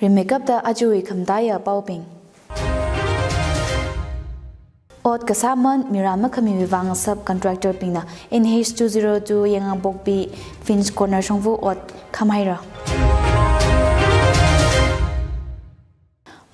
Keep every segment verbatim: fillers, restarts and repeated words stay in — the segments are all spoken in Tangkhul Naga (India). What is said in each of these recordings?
Rimeikapta ajawui khamataiya paobing. Ot kasā aman mirān makhamiwui vang subcontractor bingna N H two zero two Yaingangpokpi Finch Corner shongfa ot khamhaira.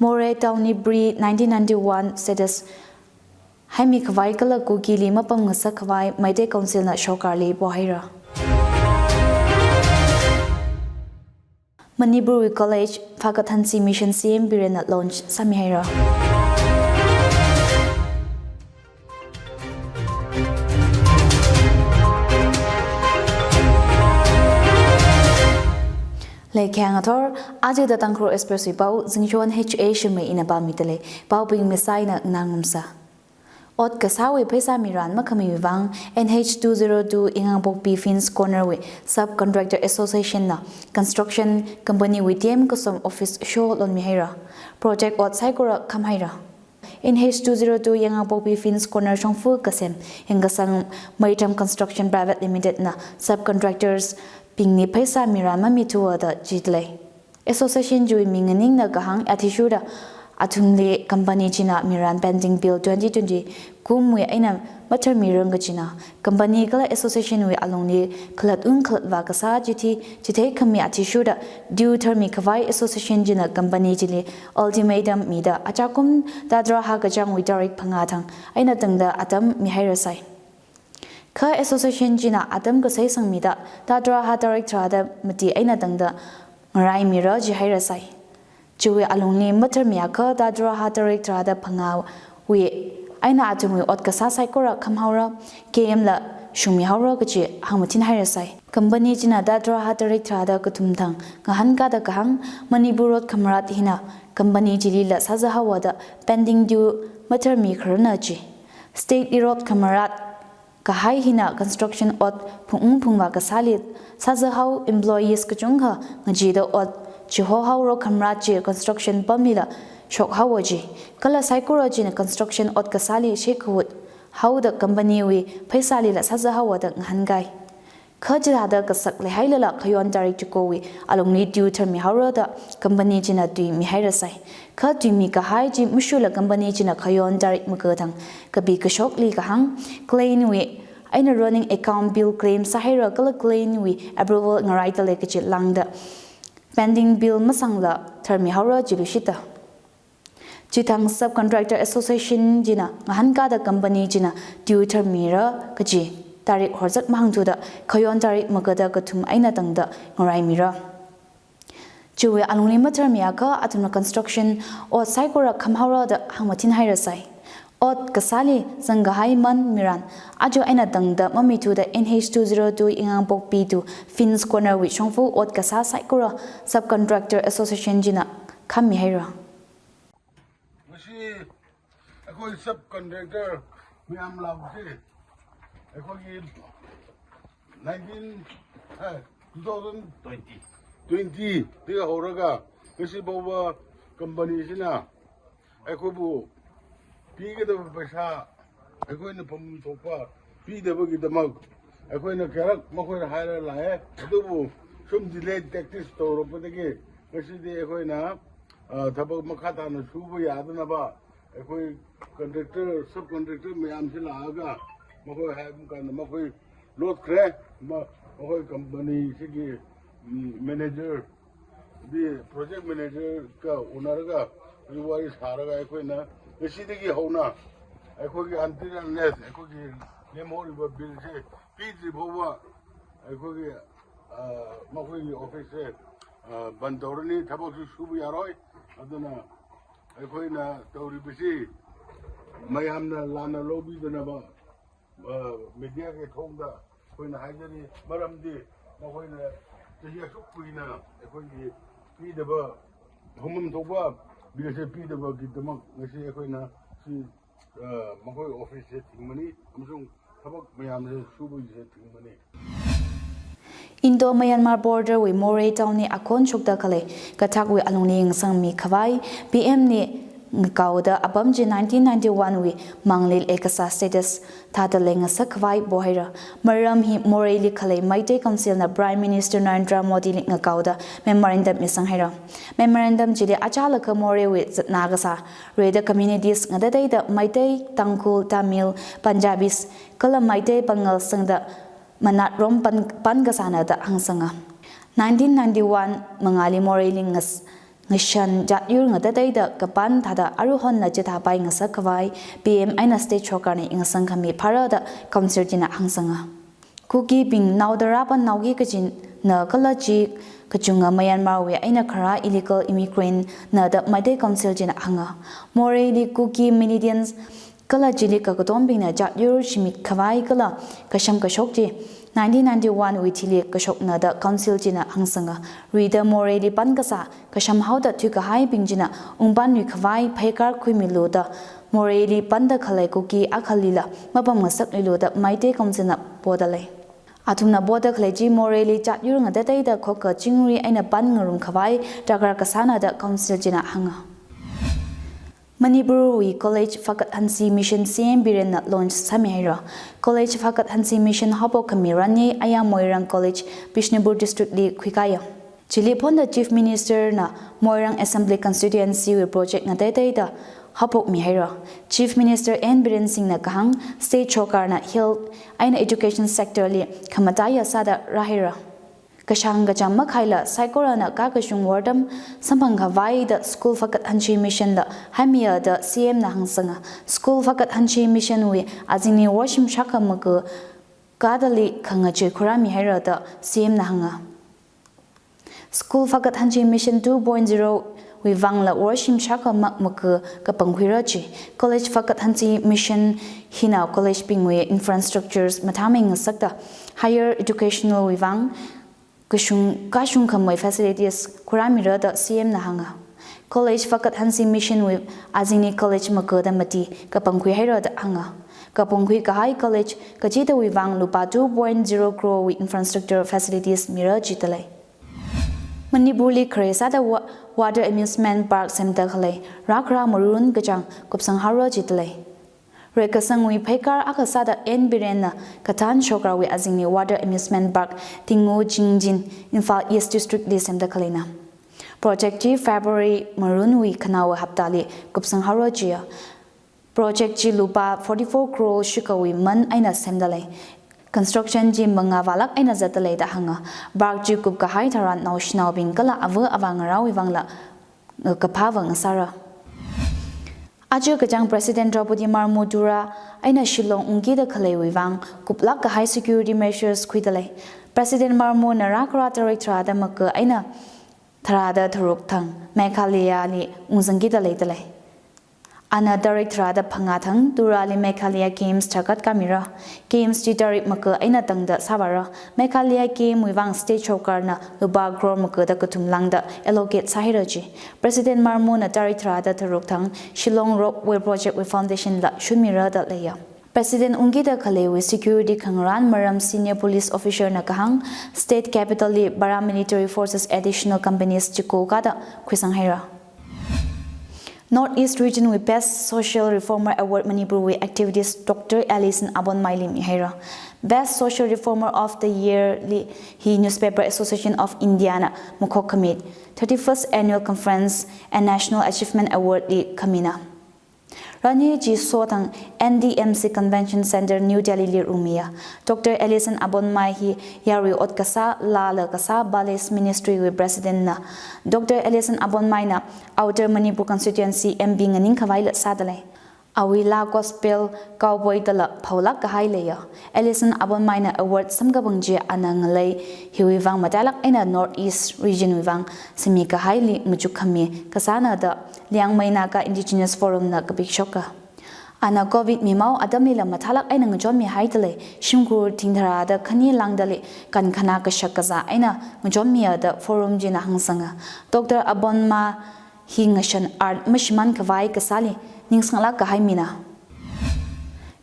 Moreh Town li pre nineteen ninety-one status haimi khavai kala Kukili mapam ngasak khavai Meitei Council na sorkarli pohaira. Manipurwui College Phakathansi Mission C M Birenna launch sāmihaira. Leikhyang athor, aja The Tangkhul Express wui pao, Zingshon H A Shimray ina pāmidalei, paobing misai na nganāngarumsa. Ot kasāwui pheisā mirān makhamiwui vang N H two zero two Yaingangpokpi Finch Corner wui Subcontractor Association na construction company wui T M Kasom office sholonmihaira. Project ot saikora khamhaira. N H two zero two Yaingangpokpi Finch Corner shongfa kasem Yangkasang Meitam Construction Private Limited na subcontractors bingli pheisā mirān mamithuwa da jidalei. Association chiwui mi nganingna kahāng athishurda athumli company china mirān pending bill twenty twenty kumwui eina matharmirang kachina, company kala association wui alungli khalat-ung khalatvā kasā chithi chitheikhami athishurda due tharmi khavai association china company chili ultimatum mida achakum Tadraha kachāngwui tarik phangā thang eina tangda atam mihairasai. Kha association china atam kasai sangmida Tadraha tarik tharāda mati eina tangda ngaraimira jihairasai. Chiwui alungli matharmiakha Tadraha tarik tharāda phangāwui eina athumwui ot kasā saikora khamhaora, K M la shungmihaora kachi hāngmathinhairasai. Company china Tadraha tarik tharāda kathum thang ngahānkada kahāng Manipur Road Khamarat hina company chilila sāzāhaowa da pending due matharmikharana chi. State li road khamarat kahai hina construction ot phungungphungvā kasāli sāzāhao, employees kachungkha ngachida ot chihohao road khamarat chi construction pamlila shokhaowa ji. Kala saikora china construction ot kasāli shekhavut haoda company wui pheisālila sāzāhaowa da ngahānkai. Kha chithāda kasak leihailala khayon tarik chikowui alungli due tharmihaora da company china tuimihairasai. Kha tuimi kahai chi mashurla company china khayon tarik maga thang kapi kashokli kahāng client wui eina running account bill claim sāhaira kala client wui approval ngaraidalei kachi lāngda pending bill masangla tharmihaora jiluishitta. Chithang Subcontractor Association china ngahānkada company china due tharmira kachi tarik horzak mahāngthuda khayon tarik magada kathum eina tangda ngaraimira. Chiwui alungli matharmiakha athumna construction ot saikora khamhaora da hāngmathinhairasai. Ot kasāli zangkahai aman mirān aja eina tangda mamithuda N H two zero two Yaingangpokpi to Finch Corner wui shongfa ot kasā saikora Subcontractor Association china khammihaira. ꯃꯁꯤ ꯑꯩꯈꯣꯏ subcontractor ꯃꯌꯥꯝ ꯂꯥꯛꯄꯁꯦ ꯑꯩꯈꯣꯏꯒꯤ nineteen, ꯑꯦ, two thousand twenty, twenty ꯗꯒꯤ ꯍꯧꯔꯒ ꯉꯁꯤ ꯐꯥꯎꯕ company ꯁꯤꯅ ꯑꯩꯈꯣꯏꯕꯨ ꯄꯤꯒꯗꯕ ꯄꯩꯁꯥ ꯑꯩꯈꯣꯏꯅ ꯐꯝꯐꯝ ꯊꯣꯛꯄ ꯄꯤꯗꯕꯒꯤꯗꯃꯛ ꯑꯩꯈꯣꯏꯅ ꯀꯌꯥꯔꯛ ꯃꯈꯣꯏꯗ ꯍꯥꯏꯔ ꯂꯥꯛꯑꯦ꯫ ꯑꯗꯨꯕꯨ ꯁꯨꯝ delay tactics ꯇꯧꯔꯛꯄꯗꯒꯤ ꯉꯁꯤꯗꯤ ꯑꯩꯈꯣꯏꯅ, ꯑ, ꯊꯕꯛ ꯃꯈꯥ ꯇꯥꯅ ꯁꯨꯕ ꯌꯥꯗꯅꯕ ꯑꯩꯈꯣꯏ contractor, subcontractor ꯃꯌꯥꯝꯁꯤ ꯂꯥꯛꯑꯒ ꯃꯈꯣꯏ ꯍꯥꯏꯕ ꯀꯥꯟꯗ ꯃꯈꯣꯏ ꯂꯣꯠꯈ꯭ꯔꯦ꯫ ꯃ-, ꯃꯈꯣꯏ company ꯁꯤꯒꯤ, ꯎꯝ, manager ꯗꯤ, project manager ꯒ ꯎꯅꯔꯒ ꯍꯧꯖꯤꯛ ꯋꯥꯔꯤ ꯁꯥꯔꯒ ꯑꯩꯈꯣꯏꯅ ꯉꯁꯤꯗꯒꯤ ꯍꯧꯅ ꯑꯩꯈꯣꯏꯒꯤ until unless ꯑꯩꯈꯣꯏꯒꯤ ꯂꯦꯝꯍꯧꯔꯤꯕ bill ꯁꯦ ꯄꯤꯗ꯭ꯔꯤ ꯐꯥꯎꯕ ꯑꯩꯈꯣꯏꯒꯤ, ꯑ, ꯃꯈꯣꯏꯒꯤ office ꯁꯦ, ꯑ, ꯕꯟ ꯇꯧꯔꯅꯤ, ꯊꯕꯛꯁꯨ ꯁꯨꯕ ꯌꯥꯔꯣꯏ꯫ ꯑꯗꯨꯅ ꯑꯩꯈꯣꯏꯅ ꯇꯧꯔꯤꯕꯁꯤ ꯃꯌꯥꯝꯅ ꯂꯥꯟꯅ ꯂꯧꯕꯤꯗꯅꯕ ꯑ, media ꯒꯤ ꯊꯣꯡꯗ ꯑꯩꯈꯣꯏꯅ ꯍꯥꯏꯖꯔꯤ꯫ ꯃꯔꯝꯗꯤ ꯃꯈꯣꯏꯅ ꯆꯍꯤ ꯑꯁꯨꯛ ꯀꯨꯏꯅ ꯑꯩꯈꯣꯏꯒꯤ ꯄꯤꯗꯕ, ꯐꯝꯐꯝ ꯊꯣꯛꯄ bill ꯁꯦ ꯄꯤꯗꯕꯒꯤꯗꯃꯛ ꯉꯁꯤ ꯑꯩꯈꯣꯏꯅ ꯁꯤ, ꯑ, ꯃꯈꯣꯏ office ꯁꯦ ꯊꯤꯡꯕꯅꯤ ꯑꯃꯁꯨꯡ ꯊꯕꯛ ꯃꯌꯥꯝꯁꯦ ꯁꯨꯕꯒꯤꯁꯦ ꯊꯤꯡꯕꯅꯤ꯫ Indo-Myanmar border wui Moreh town li ꯑꯀꯣꯟ ꯁꯔꯨꯛꯇ ꯈꯥꯂꯩ ꯀꯊꯥꯛꯋꯨꯏ ꯑꯂꯨꯡꯂꯤ ꯌꯦꯡꯁꯪꯃꯤ ꯈꯥꯚꯥꯏ P M ꯅ ngakaoda apam chi nineteen ninety-one wui mangli leikasā status thāda leingasak khavai pohaira. Maram hi Moreili khalei Meitei Council na Prime Minister Narendra Modi li ngakaoda memorandum misanghaira. Memorandum chili achālakha Morei wui zatna kasā Reda communities ngatateida Meitei, Tangkhul, Tamil, Punjabis, kala Meitei Pangal sangda manatrom pan, pan kasāna da hāngsanga. Nineteen ninety-one mangāli Moreili ngas, ngashan jatyur ngatateida kapan thāda aruihon na chithāpai ngasak khavai P M eina state sorkarna ngasang khami phāra da Council china hāngsanga. Kukibing naoda rāpam naoki kachinna kala chi kachunga Myanmar wui eina kharā illegal immigrant na da Meitei Council china hānga. Moreili Kuki militants kala chili kakatombingna jatyur shimit khavai kala kasham kashok chi nineteen ninety-one wui thili kashokna da Council china hāngsanga. Rida Moreili pan kasā kasham haoda thuikahaibing china ungpan luikhavai pheikar khuimilu da Moreili panda khalei Kuki akhalila mapam ngasakluilu da Meitei Council na poda lei. Athumna poda khalei chi Moreili jatyur ngatateida khokha chingri eina pan ngarum khavai darkar kasāna da Council china hānga. Manipur wui College Fakathanshi Mission C M Biren na launch sāmihaira. College Fakathanshi Mission haophok khami ranye aya Moirang College, Bishnupur District li khuikaya. Chili phonda Chief Minister na Moirang Assembly Constituency wui project ngatateida haophokmihaira. Chief Minister N Biren Singh na kahāng state sorkarna health eina education sector li khamataiya sāda rāhaira. Kashāng kacham makhaila saikorana kakashung wortam samphang khavaida School Fakathanshi Mission la haimiya da C M na hāngsanga. School Fakathanshi Mission wui azingli worshim shākha maga kadali khangachei khurāmihaira da C M na hānga. School Fakathanshi Mission two point zero wui vangla worshim shākha mak maga kapangkhuira chi. College Fakathanshi Mission hina college bingwui infrastructures mathāmei ngasakta higher educational wui vang kashung, kashung khamei facilities khurāmira da C M na hānga. College Fakathanshi Mission wui azingli college maga da mati kapangkhuihaira da hānga. Kapangkhui kahai college kachida wui vang lupā two point zero crore wui infrastructure facilities mira jida lei. Manipur li khare sāda wa-, water amusement park semda khalei rākhara marun kachāng kupsang haora jida lei. Reikasangwui pheikar akha sāda N Biren na kathān sorkarwui azingli water amusement park Tingu Jingjin, Imphal East District li semda khaleina. Project chi February marunwui khanaowa haptali kupsang haora jiya. Project chi lupā forty-four crore shikhawui man eina semda lei. Construction chi mangā vālak eina zatda lei da hānga. Park chi kupkahai tharan naoshinaobing kala ava avā ngarāwui vangla, uh, kaphāva ngasāra. Aja kachāng President Draupadi Murmu Tura eina Shillong ungkida khaleiwui vang kuplak kahai security measures khuida lei. President Murmu na rākhara tarik tharāda maga eina tharāda tharuk thang Meghalaya li ungzangkida leida lei. Ana tarik tharāda phangā thang Turali Meghalaya Games tharkhat kāmira. Games chi tarik maga eina tangda sāvāra. Meghalaya Game wui vang state sorkarna lupā crore maga da kathum lāngda allocate sāhaira chi. President Murmu na tarik tharāda tharuk thang Shillong Ropeway Project wui foundation la shunmira da leiya. President ungkida khaleiwui security khangarān maram senior police officer na kahāng, state capital li paramilitary forces additional companies chiko kada khuisang haira. North East Region wui Best Social Reformer Award Manipur wui activist Doctor Alison Abonmai li mihaira. Best Social Reformer of the Year li hi Newspaper Association of India na makhok khami thirty-first Annual Conference and National Achievement Award li khamina. Rani chi sothang N D M C Convention Center, New Delhi li rungmiya. Doctor Alison Abonmai hi yarui ot kasā, laala kasā, Ballets Ministry wui President na. Doctor Alison Abonmai na Outer Manipur Constituency M P nganing khavaila sādalei. Awui laa Gospel Cowboy dala phaolak kahai leiya. Alison Abonmai na award samkaphang chi ana ngalei hiwui vang matailak eina North East Region wui vang simi kahaili machuk khami kasāna da Liangmai Naga Indigenous Forum na kapikshoka. Ana Covid mimao atamlila mathālak eina ngachonmi haidalei, shimkhur thingtharāda khani lāngdali kankhana kashak kazā eina ngachonmiya da forum china hāngsanga. Doctor Abonmai hi ngashan art mashimān khavai kasāli ningsanglak kahai mina.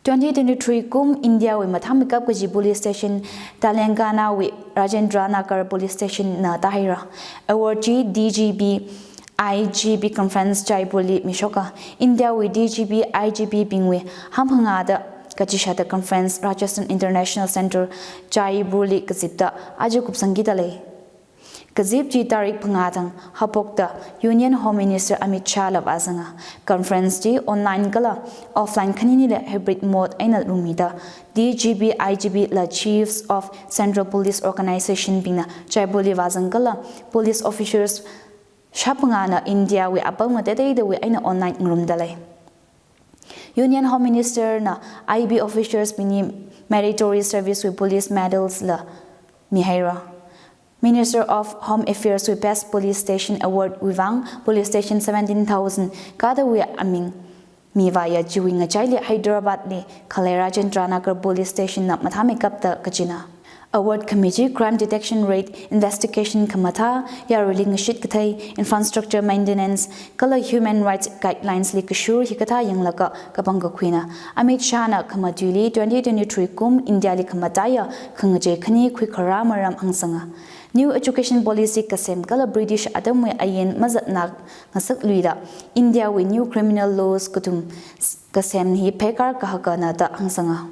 Twenty twenty-three kum India wui mathāmeikap kaji police station Telangana wui Rajendra Nagar police station na tāhaira. Award chi D G P I G P conference Jaipurli mishoka. Indiawui D G P, I G P bingwui hāngphangāda kachishāda conference Rajasthan International Centre Jaipurli kazipda aja kupsangkida lei. Kazip chi tarik phangā thang haophokta Union Home Minister Amit Shah la vāzanga. Conference chi online kala offline khaninila hybrid mode eina lungmida D G P, I G P la Chiefs of Central Police Organization bingna Jaipurli vāzang kala police officers shāphangāna Indiawui apam ngateiteidawui eina online ngarumda lei. Union Home Minister na I B officers bingli meritorious service wui police medals la mihaira. Minister of Home Affairs wui Best Police Station Award wui vang police station seventeen thousand kadawui aming mivāya. Chiwui ngachaili Hyderabad li khalei Rajendra Nagar Police Station na mathāmeikapta kachina. Award khami chi crime detection rate, investigation khamathā, yaruili ngashit kathei, infrastructure maintenance, kala human rights guidelines li kashur hikathā yanglaga kapangkakhuina. Amit Shah na khamatuili twenty twenty-three kum Indiali khamataiya khangachei khani khuikharā maram hāngsanga. New Education Policy kasem kala British atamwui ain mazatna ngasakluida Indiawui new criminal laws kathum s-, kasem hi pheikar kahakana da hāngsanga.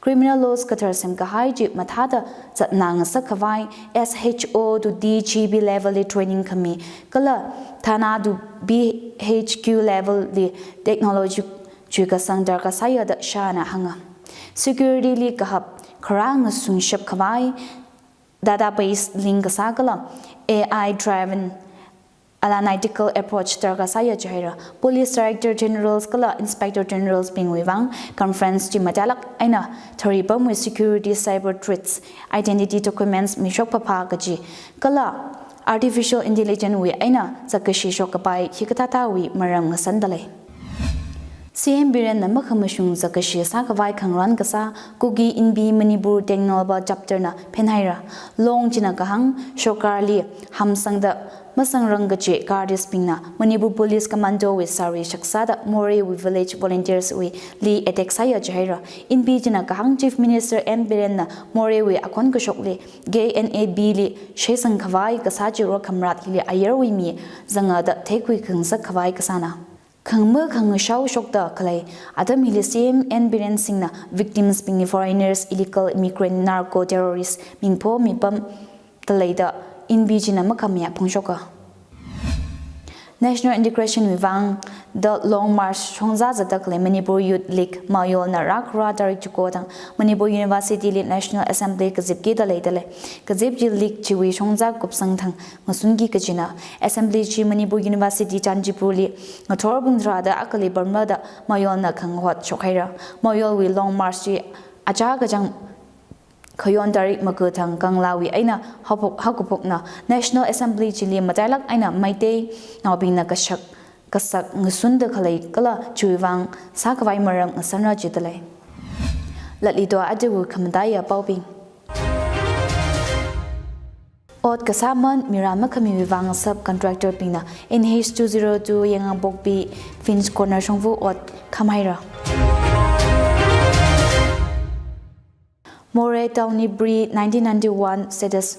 Criminal laws kathar semkahai chi mathāda zatna ngasak khavai S H O to D G P level li training khami kala thana to B H Q level li technology chuikasang darkar sāya da Shah na hānga. Security li kahap kharā ngasungshap khavai database link kasā kala A I driven analytical approach darkar sāya jihaira. Police Director Generals kala Inspector Generals bingwui vang conference chi matailak eina thari pamwui security, cyber threats, identity documents mishok phapha kaji kala artificial intelligence wui eina zakkashi shokkapai hikathāthāwui maram ngasanda lei. C M Biren na makhamashung zakkashi sākhavai khangarān kasā Kuki Inpi Manipur Tengnoupal chapter na phenhaira. Long china kahāng, sorkarli hamsangda masangrang kachi guards bingna Manipur Police Commando wui sari shaksāda Moreh wui village volunteers wui li attack sāya jihaira. Inpi china kahāng, Chief Minister M Biren na Moreh wui akhon kashokli K N A B li sheisang khavai kasā chiro khamrat hili ayarwui mi zanga da theikhui khangasak khavai kasāna. Khangma khangashao shokta khalei atam hili C M N Biren Singh na victims bingli foreigners, illegal immigrant, narco terrorist, mingpho mipam da leida Inpi china makhamayā phongshoka. National integration wui vang da long march shongza zatda khalei Manipur Youth League, Mayol na rākhara tarik chiko thang Manipur University li National Assembly kazipkida leida lei. Kazip chi league chiwui shongza kupsang thang ngasunki kachina. Assembly chi Manipur University Chanchipur li ngathor pung tharāda akhali pamrada Mayol na khangahot shokhaira. Mayol wui long march chi achā kachang khayon tarik maga thang Kangla wui eina haophok, haokaphokna. National Assembly chili matailak eina Meitei naobingna kashak kasak ngasunda khalei kala chiwui vang sākhavai maram ngasanra jida lei. Latli to aduwui khamataiya paobing. Ot kasā aman mira makhamiwui vang sub contractor bingna N H two zero two Yaingangpokpi Finch Corner shongfa ot khamhaira. Moreh town li pre nineteen ninety-one status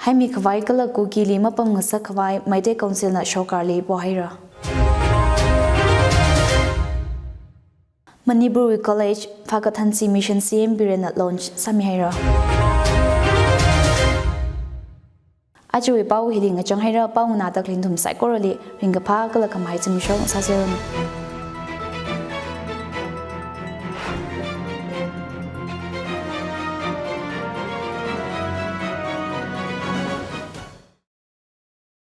haimi khavai kala Kukili mapam ngasak khavai Meitei Council na sorkarli pohaira. Manipur wui college Phagat Hanse Mission C M Biren na launch sāmihaira. Aduwui pao hili ngachang haira, pao nganāda khalei nathum saikorali ringkaphā kala khamahai zimiksho sāseranu.